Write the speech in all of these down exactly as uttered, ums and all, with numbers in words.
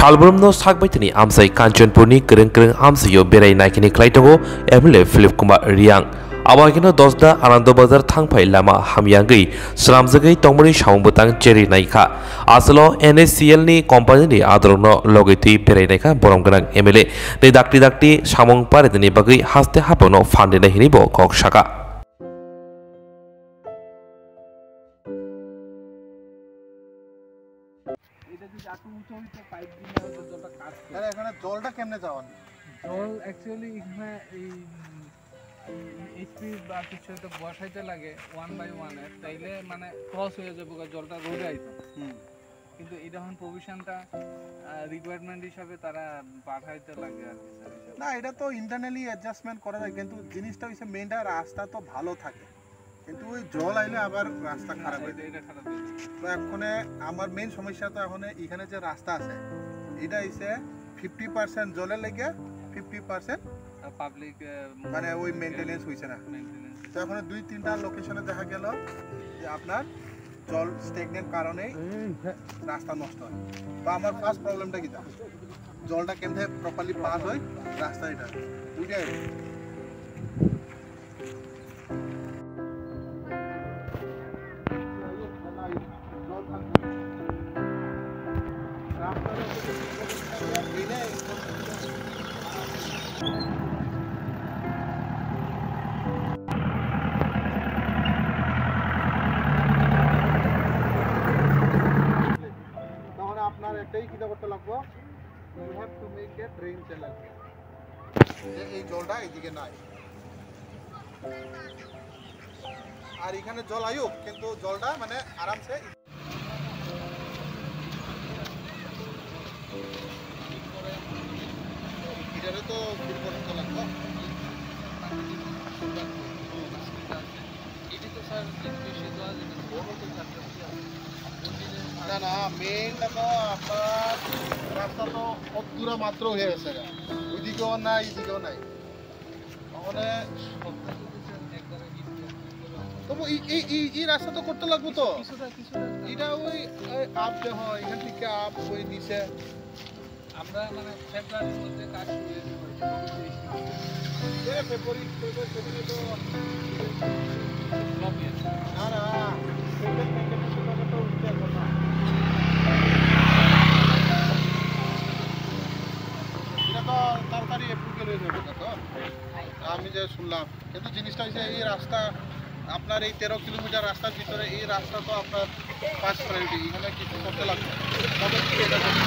Salbrumno sakbaithani amchai Kanchanpurni kwrwng kwrwng amchaio berai naikani khlai tongo M L A Philip Kumar Reang. Abo haikeno Dosda Anando Bazar thangphai lama hamya wngwi swnamjagwi tongmani samung bwtang cherwi naikha. Aswlo N A C L ni company ni adorokno logwi twi berai naikha borom gwnang M L A. Tei dakti dakti samung paridani bagwi haste haphangno phan rinai hinwi bo kok saka. এটা যদি এত উঁচু হইতো, পাইপ দিয়ে হয়তো জলটা কাটতো। আরে, এখানে জলটা কেমনে যাওয়ার? জল actually এখানে এই, উম, এইচপি বা কিছু একটা বসাইতে লাগে ওয়ান বাই ওয়ান এর, তাইলে মানে ক্রস হয়ে যাবে, জলটা রোডে আইতো। হুম। কিন্তু এটা এখন প্রভিশনটা, আহ, রিকোয়ারমেন্ট হিসাবে তারা পাঠাইতে লাগে আর কি, স্যার, হিসাবে। না, এটা তো ইন্টারনালি অ্যাডজাস্টমেন্ট করা যায়, কিন্তু জিনিসটা হচ্ছে মেইনটা রাস্তা তো ভালো থাকে, কিন্তু ওই জল আইলে আবার রাস্তা খারাপ হয়ে যায়। এটা, এটা খারাপ হয়ে যায়। তো এখন আমার মেইন সমস্যা তো এখন এখানে যে রাস্তা আছে, এটা হচ্ছে ফিফটি পার্সেন্ট জলের লেগে, ফিফটি পার্সেন্ট আর পাবলিক, আহ, মানে ওই মেইনটেনেন্স হইছে না। মেইনটেনেন্স। তো এখন দুই তিনটা লোকেশনে দেখা গেল যে আপনার জল স্ট্যাগনেন্ট কারণেই রাস্তা নষ্ট হয়। তো আমার ফার্স্ট প্রবলেমটা কিতা? জলটা কেমনে প্রপারলি পাস হয় রাস্তা এটা, বুঝলেন? তাহলে আপনার একটাই চিন্তা করতে লাগবো, you have to make a drain channel, যে এই জলটা এইদিকে নাই। আর এখানে জল আয়ুক, কিন্তু জলটা মানে আরামসে এটারে তো ফিল করতে লাগবো। এটা তো স্যার কিছু বেশি তো আছে, কিন্তু বড় তো থাকতে হবে। না, না, মেইনটা তো আপনার রাস্তা তো অত দূরে মাত্র হয়ে গেছে গা। ওইদিকেও নাই, এইদিকেও নাই। তাহলে তবু এই, এই, এই, এই রাস্তা তো করতে লাগবো তো। কিছুটা, কিছুটা। এটা ওই, ওই আপ যে হয়, এখান থেকে আপ ওই নিচে। আমরা মানে ফেব্রুয়ারির মধ্যে কাজ শুরু হয়ে যাবে। এ, ফেব্রুয়ারি, ফেব্রুয়ারি, ফেব্রুয়ারি তো ব্লক হয়ে যাবে। না, না, সেকেন্ড মেইনটেনেন্স ওটা তো উঠতে এখন না। এটা তো তাড়াতাড়ি অ্যাপ্রুভাল হয়ে যাবে না তো? আমি যে শুনলাম, কিন্তু জিনিসটা হচ্ছে এই রাস্তা, আপনার এই তেরো কিলোমিটার রাস্তার ভিতরে এই রাস্তা তো আপনার ফার্স্ট প্রায়োরিটি, এখানে কিছু করতে লাগবে। তবে কি এটা করবে?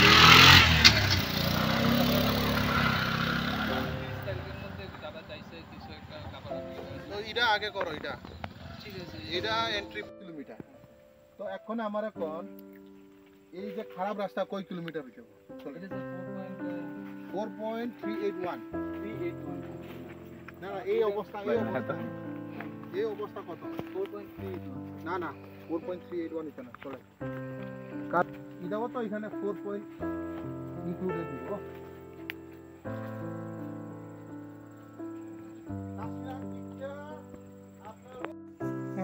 তিরিশ তারিখের মধ্যে দাদা চাইছে কিছু একটা কাপড়। তো এটা আগে করো, এটা। ঠিক আছে। এটা এন্ট্রি কিলোমিটার। তো এখন আমার এখন এই যে খারাপ রাস্তা কয় কিলোমিটার হইতে হবে? চলো। এটা sir four point, four point three eight one. Three eight one. না, না, এই অবস্থা, এই অবস্থা। এই অবস্থা কত? Four point three eight one. না, না, four point three eight one হইতো না, চলে। কার-, এটাও তো এখানে ফোর পয়েন্ট ইনক্লুডেড দিব।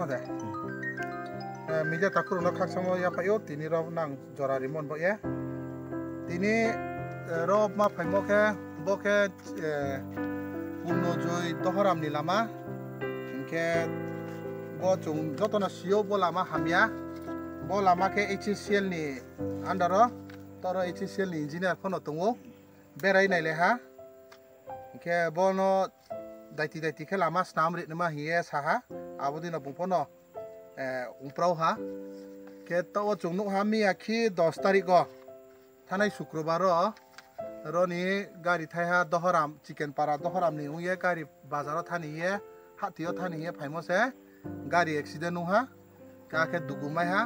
Ode. Eh, media takhurokno khakchangma yaphaio, tini rok nang jora rimon bo ya. Tini, eh, rok ma phaimo khe, bo khe, eh, Purnojoy Dohoram ni lama. Hinkhe bo chwng jotono sio bo lama hamya. Bo lama khe H C L ni under o, toro H C L ni engineer phano tongo. Berai nailaiha. Hinkhe bono daiti daiti khe lama snam rinima hiye saha. Abo dino bung phano, eh, umprauha. Khe to o chwng nukha miya khi dos tarikh o. Thanai Sukrobar o roni gari thaiha Dohoram, Chikenpara Dohoram ni wngye gari bazar o thani ye, hati o thani ye phaimo se gari accident wngha. Kha khe dugumaiha,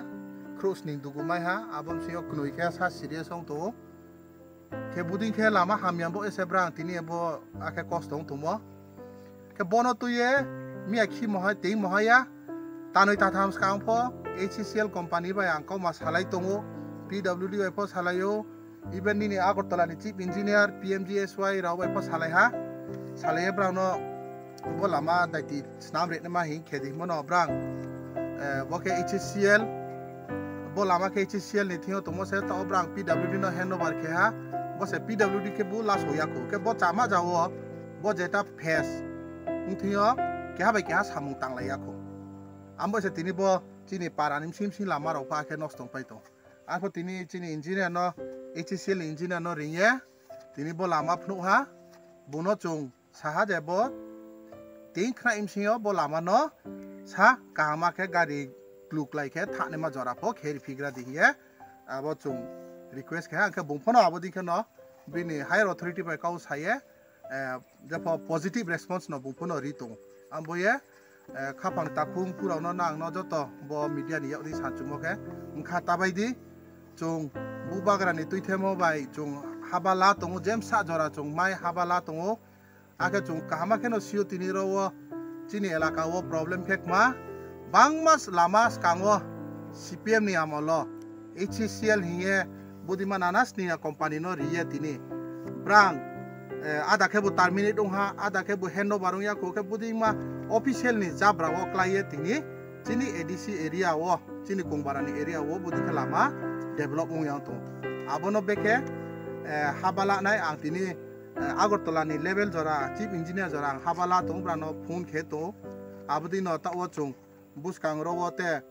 khruhsning dugumaiha, abo bwsio kwnwi khe sa serious wng tongo. Khe buding khe lama hamya bo ese brang tini bo akhe kosto wng tongmo. Khe bono twiye miya khi mohai tei mohaiya, tanwi tatham swkang pho H C L company bai ang kokma salai tongo, P W D bai pho salaio, even nini Agartala ni chief engineer, P M G S Y rao bai pho salaiha, salaiya brang no bo lama daiti snam rinima hing khe di himo no brang, eh, bo khe H C L, bo lama khe H C L ni thing o tongmo se to brang P W D no hand over khe ha. Bo se P W D khe bo last hoya kho. Khe bo chama jao bo jeta face. Wngthwio keha bai keha samung tanglai ya kho. Ambo se tini bo chini para ni sim sim lama rok pha khe nosto wng pai tong. Arpho tini chini engineer no, H C L engineer no ringye, tini bo lama phnuh ha, bono chung saha je bo tin khna imsing yo bo lama no sa kahama khe gari kluk lai khe thani ma jora pho khe ri phigra di hiye, abo chung request khe ha, hwnkhe bung phono abo di khe no bini higher authority bai kau saye, eh, jepho positive response no bung phono ri tongo. Ambo ye, eh, khapang takhung purao no nang no joto bo media ni yak di sanchumo khe wngkha tabai di. Chung bubagra ni tuithemo bai chung haba la tongo, jemsa jora chung mai haba la tongo. Akhe chung kahama kheno sio tini ro o chini elaka o problem khe kma bangma s-, lama skango C P M ni amolo H C L hiye budima nana sniya company no riye tini. Brang, eh, ada khe bo terminate wngha, ada khe bo handover wngya kho khe budima official ni jabra o klaiye tini chini A D C area o, chini Kungbarani area o budi khe lama develop wngya wng tongo. Abono bekhe, eh, haba lanai ang tini, eh, Agartala ni level jora chief engineer jora ang haba la tongo, brano phone khe tongo. Abodino ta o chung bwskang ro o te,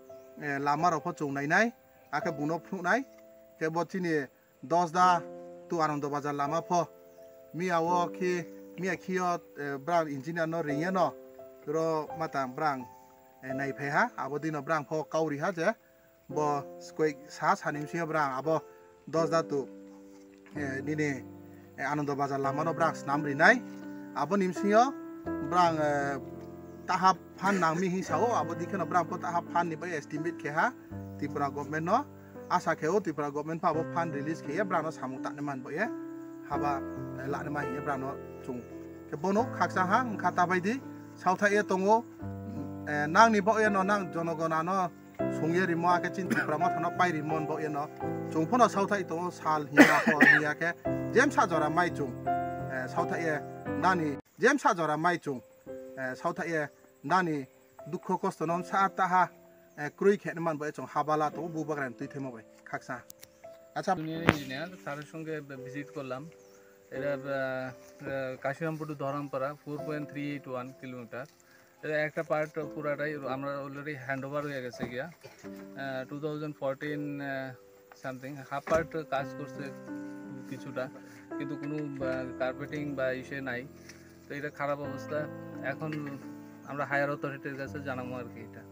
eh, lama rok pho chung nainai, akhe buno phunuknai, khe bo chini Dosda to Anando Bazar lama pho. Miya o khi, miya khio, eh, brang engineer no ringye no. Ro mata brang, eh, nai phai ha. Abo dino brang pho kauri ha je. Bo skoi sa sani msio brang abo Dosda to, eh, nini, eh, Anando Bazar lama no brang snam rinai. Abo ni msio brang, eh, taha phan nangmi hi sao. Abo dikhe no brang pho taha phan ni bai estimate khe ha Tripura government no. Asa khe o Tripura government pha abo fund release khe ye brano samung tangna man bo ye haba, eh, lana ma hiye brano chung. Khe bono khaksa ha wngkha tabai di sautha ye tongo, eh, nang ni bo ye no nang jonogon ano sung ye rimo akhe chin Tripura motha no pai rimo bo ye no chung phono sautha ye tongo sal hiya ho hiya khe jemsa jora mai chung, eh, sautha ye nani jemsa jora mai chung, eh, sautha ye nani dukho kosto no sa taha, eh, kroi khe man bo ye chung haba la tongo bubagra ni twi themo bai khaksa. Acha. Junior engineer, স্যারের সঙ্গে ভিজিট করলাম। এটা, আহ, আহ, কাশিরামপুর টু ধরমপাড়া, four point three eight one kilometre. এটা একটা পার্ট পুরাটাই আমরা অলরেডি হ্যান্ড ওভার হয়ে গেছে গিয়া। আহ, টু থাউজেন্ড ফোরটিন, আহ, সামথিং, হাফ পার্ট কাজ করছে কিছুটা, কিন্তু কোনো, আহ, কার্পেটিং বা ইসে নাই। তো এটা খারাপ অবস্থা। এখন আমরা হায়ার অথরিটির কাছে জানাবো আর কি এটা।